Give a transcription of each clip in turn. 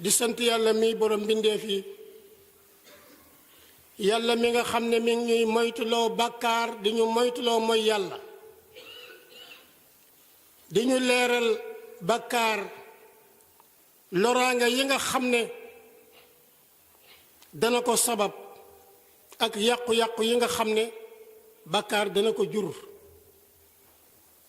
di sant yàlla mi borom bindeef yi yàlla mi nga xam ne mi ngi ñuy moytuloo bàkkaar di ñu moytuloo mooy yàlla di ñu leeral bàkkaar loraanga yi nga xam ne dana ko sabab ak yàqu-yàqu yi nga xam ne bàkkaar dana ko jur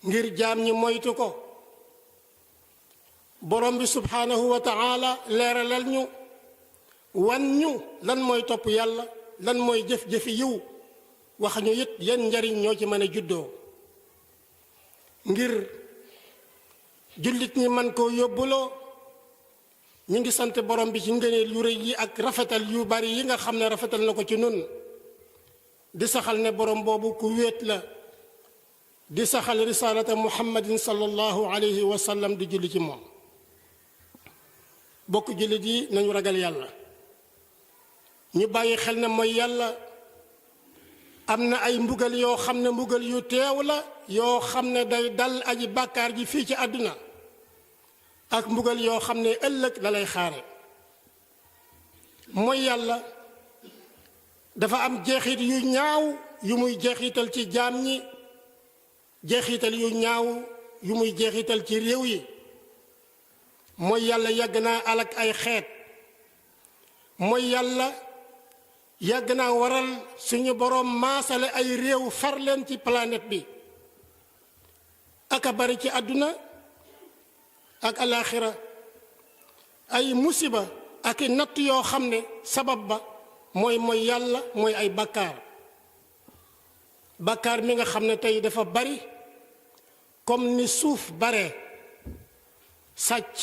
ngir jaam ñi moytu ko borom bi subhanahu wa ta'ala leeralal ñu wan ñu lan mooy topp yàlla lan mooy jëf-jëfi yiw wax ñu it yan njariñ ñoo ci mën a juddoo ngir jullit ñi man koo yóbbuloo ñu ngi sant borom bi ci ngëneel yu rëy yi ak rafetal yu bari yi nga xam ne rafetal na ko ci nun di saxal ne borom boobu ku wéet la di saxal risalata muhammadin sallallahu alayhi wa sallam di julli ci moom bokk jullit yi nañu ragal yàlla ñu bàyyi xel ne mooy yàlla am na ay mbugal yoo xam ne mbugal yu teew la yoo xam ne day dal aji bàkkaar ji fii ci àdduna ak mbugal yoo xam ne ëllëg la lay xaare mooy yàlla dafa am jeexit yu ñaaw yu muy jeexital ci jaam ñi jeexital yu ñaaw yu muy jeexital ci réew yi mooy yàlla yàgg naa alak ay xeet mooy yàlla yàgg naa waral suñu boroom maasale ay réew far leen ci planète bi aka bari ci àdduna ak alaaxira ay musiba ak i natt yoo xam ne sabab ba mooy yàlla mooy ay bàkkaar bàkkaar mi nga xam ne tey dafa bari comme ni suuf bare sàcc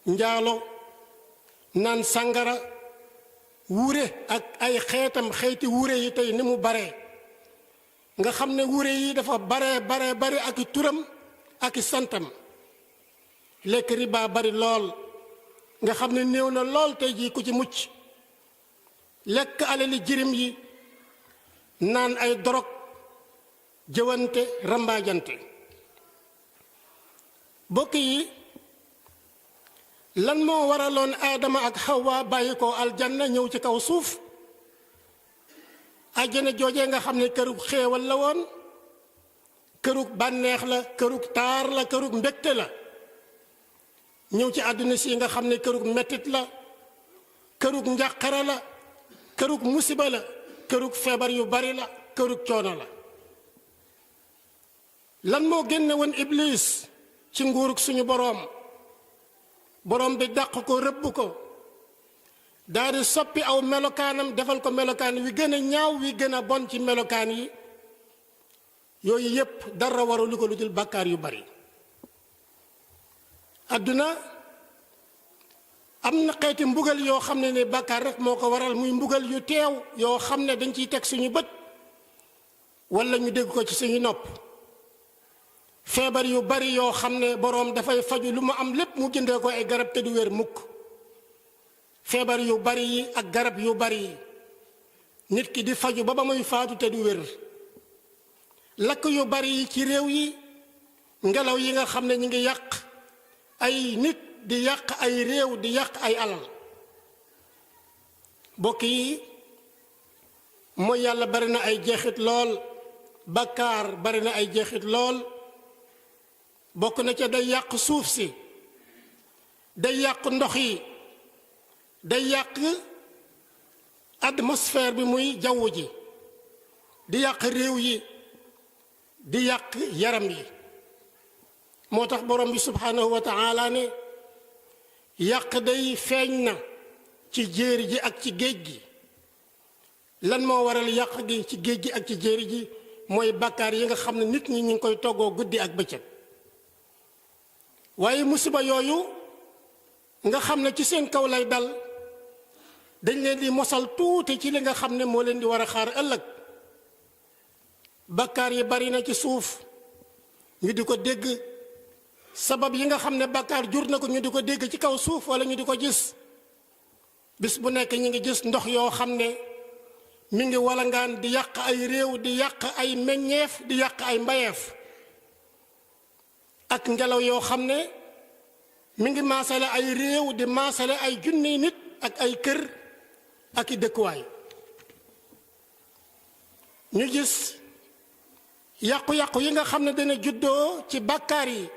njaalo naan sàngara wuure ak ay xeetam xeeti wuure yi tey ni mu bare nga xam ne wuure yi dafa bare ak i turam ak i santam lekk riba bari lool nga xam ne néew na lool tey jii ku ci mucc lekk alali jirim yi naan ay dorog jëwante rambaajante bokk yi lan moo waraloon aadama ak xawa bàyyi ko aljanna ñëw ci kaw suuf àjjana joojee nga xam ne kërug xéewal la woon kërug bànneex la kërug taar la kërug mbégte la ñëw ci àdduna si nga xam ne kërug mettit la kërug njàqare la kërug musiba la kërug feebar yu bari la kërug coono la lan moo génne woon iblis ci nguurug suñu boroom bi dàq ko rëbb ko daal di soppi aw melokaanam defal ko melokaan wi gën a ñaaw wi gën a bon ci melokaan yi yooyu yépp dara waralu ko lu dul bàkkaar yu bari àdduna am na xeeti mbugal yoo xam ne ne bàkkaar rek moo ko waral muy mbugal yu teew yoo xam ne dañ ciy teg suñu bët walla ñu dégg ko ci suñu nopp feebar yu bari yoo xam ne boroom dafay faju lu mu am lépp mu jëndee ko ay garab te du wér mukk. feebar yu bari yi ak garab yu bari yi nit ki di faju ba muy faatu te du wér. lakk yu bari yi ci réew yi, ngelaw yi nga xam ne ñu ngi yàq ay nit di yàq ay réew di yàq ay alal. bokk yi mooy yàlla bari na ay jeexit lool, bakkaar bari na ay jeexit lool. bokk na ca day yàq suuf si, day yàq ndox yi, day yàq atmosphère bi muy jaww ji, di yàq réew yi, di yàq yaram yi. moo tax borom bi subhanahu wa taala ne yàq day feeñ na ci jéeri ji ak ci géej gi. lan moo waral yàq gi ci géej gi ak ci jéeri ji? mooy bàkkaar yi nga xam ne nit ñi ñu ngi koy toggoo guddi ak bëccëg. waaye musiba yooyu nga xam ne ci seen kaw lay dal, dañ leen di mosal tuuti ci li nga xam ne moo leen di war a xaar ëllëg. bàkkaar yi bari na ci suuf ñu di ko dégg, sabab yi nga xam ne bàkkaar jur na ko ñu di ko dégg ci kaw suuf wala ñu di ko gis. bis bu nekk ñu ngi gis ndox yoo xam ne mi ngi walangaan di yàq ay réew, di yàq ay meññeef, di yàq ay mbayeef. ak ngelaw yoo xam ne mi ngi maasale ay réew, di maasale ay junniy nit ak ay kër ak i dëkkuwaay. ñu gis yàqu-yàqu yi nga xam ne dana juddoo ci bàkkaar yi.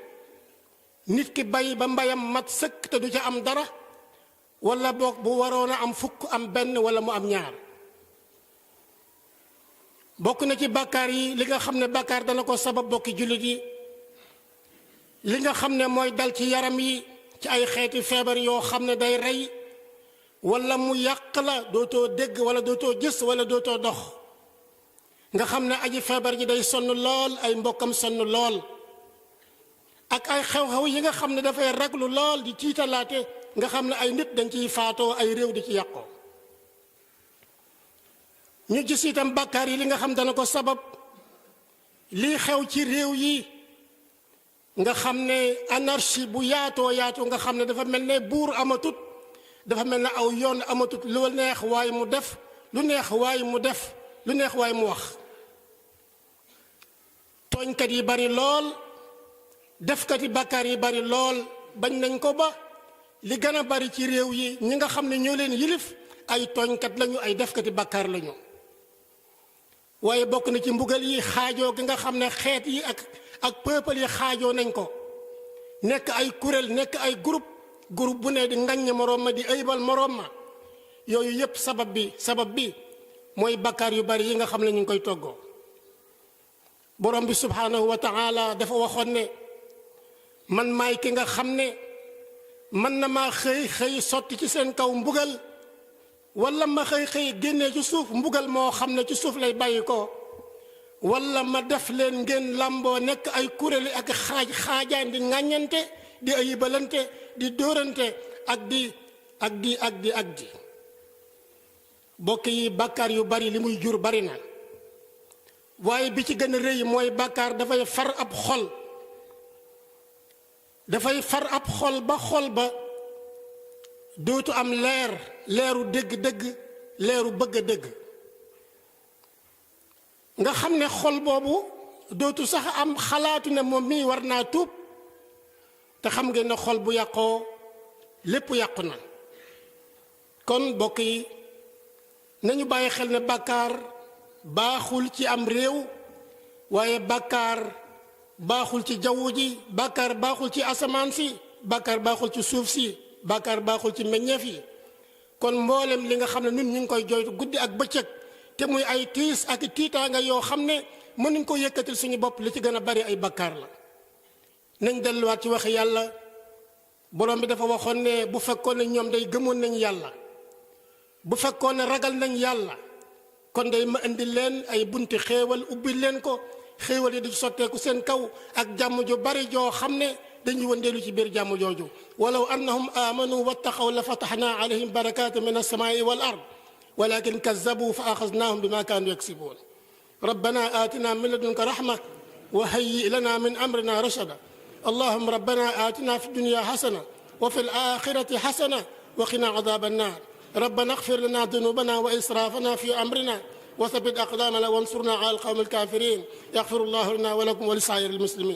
nit ki bay ba mbayam mat sëkk te du ca am dara, wala boog bu waroon a am fukk am benn wala mu am ñaar. bokk na ci bàkkaar yi li nga xam ne bàkkaar dana ko sabab bokki jullit yi, li nga xam ne mooy dal ci yaram yi ci ay xeeti feebar yoo xam ne day rey wala mu yàq la, dootoo dégg wala dootoo gis wala dootoo dox. nga xam ne aji feebar ji day sonn lool, ay mbokkam sonn lool. ak ay xew-xew yi nga xam ne dafay raglu lool di tiitalaate, nga xam ne ay nit dañ ciy faatoo, ay réew di ci yàqoo. ñu gis itam bàkkaar yi li nga xam dana ko sabab lii xew ci réew yi, nga xam ne anarchie bu yaatoo yaatu, nga xam ne dafa mel ne buur amatut, dafa mel ne aw yoon amatut. lu neex waaye mu def, lu neex waaye mu def, lu neex waaye mu wax. tooñkat yi bari lool, defkat yi bàkkaar yi bari lool. bañ nañ ko ba li gën a bari ci réew yi ñi nga xam ne ñoo leen yilif ay tooñkat lañu, ay defkati bàkkaar lañu. waaye bokk na ci mbugal yi xaajoo gi nga xam ne xeet yi ak peuple yi xaajoo nañ ko, nekk ay kuréel, nekk ay groupe bu ne di ngañ moroom ma, di aybal moroom ma. yooyu yépp sabab bi mooy bàkkaar yu bari yi nga xam ne ñu ngi koy toggoo. borom bi subhanahu wa taala dafa waxoon ne man maay ki nga xam ne man na maa xëy sotti ci seen kaw mbugal, wala ma xëy génnee ci suuf mbugal moo xam ne ci suuf lay bàyyi ko, wala ma def leen ngeen làmboo nekk ay kuréeli ak xaajaan di ŋàññante, di ayibalante, di dóorante ak di bokk yi bàkkaar yu bari li muy jur bari na. waaye bi ci gën a rëy mooy bàkkaar dafay far ab xol, dafay far ab xol ba dootu am leeru dëgg-dëgg, leeru bëgg a dëgg. nga xam ne xol boobu dootu sax am xalaatu ne moom mii war naa tuub. te xam ngeen ne xol bu yàqoo lépp yàqu na. kon bokk yi nañu bàyyi xel ne bàkkaar baaxul ci am réew, waaye bàkkaar baaxul ci jaww ji, bàkkaar baaxul ci asamaan si, bàkkaar baaxul ci suuf si, bàkkaar baaxul ci meññeef yi. kon mboolem li nga xam ne ñun ñu ngi koy jooytu guddi ak bëccëg, te muy ay tiis ak tiitaanga yoo xam ne mënuñ ko yëkkatil suñu bopp, li ci gën a bari ay bàkkaar la. nañ delluwaat ci waxi yàlla. borom bi dafa waxoon ne bu fekkoon ne ñoom day gëmoon nañ yàlla, bu fekkoon ne ragal nañ yàlla, kon day ma indi leen ay bunti xéewal, ubbi leen ko, xéewal yi di sotteeku seen kaw ak jàmm ju bari joo xam ne dañuy wëndeelu ci biir jàmm jooju. walaw annahum amanu wattaqaw la fataxna alayhim barakatin min alsamaai wal ard walakin kazabu fa axaznahum bima kaanu yaksibuun. rabbana atina min ladunka rahma وهيئ لنا من أمرنا رشدا اللهم ربنا آتنا في الدنيا حسنة وفي الآخرة حسنة وقنا عذاب النار ربنا اغفر لنا ذنوبنا وإسرافنا في أمرنا وثبت أقدامنا وانصرنا على القوم الكافرين يغفر الله لنا ولكم ولسائر المسلمين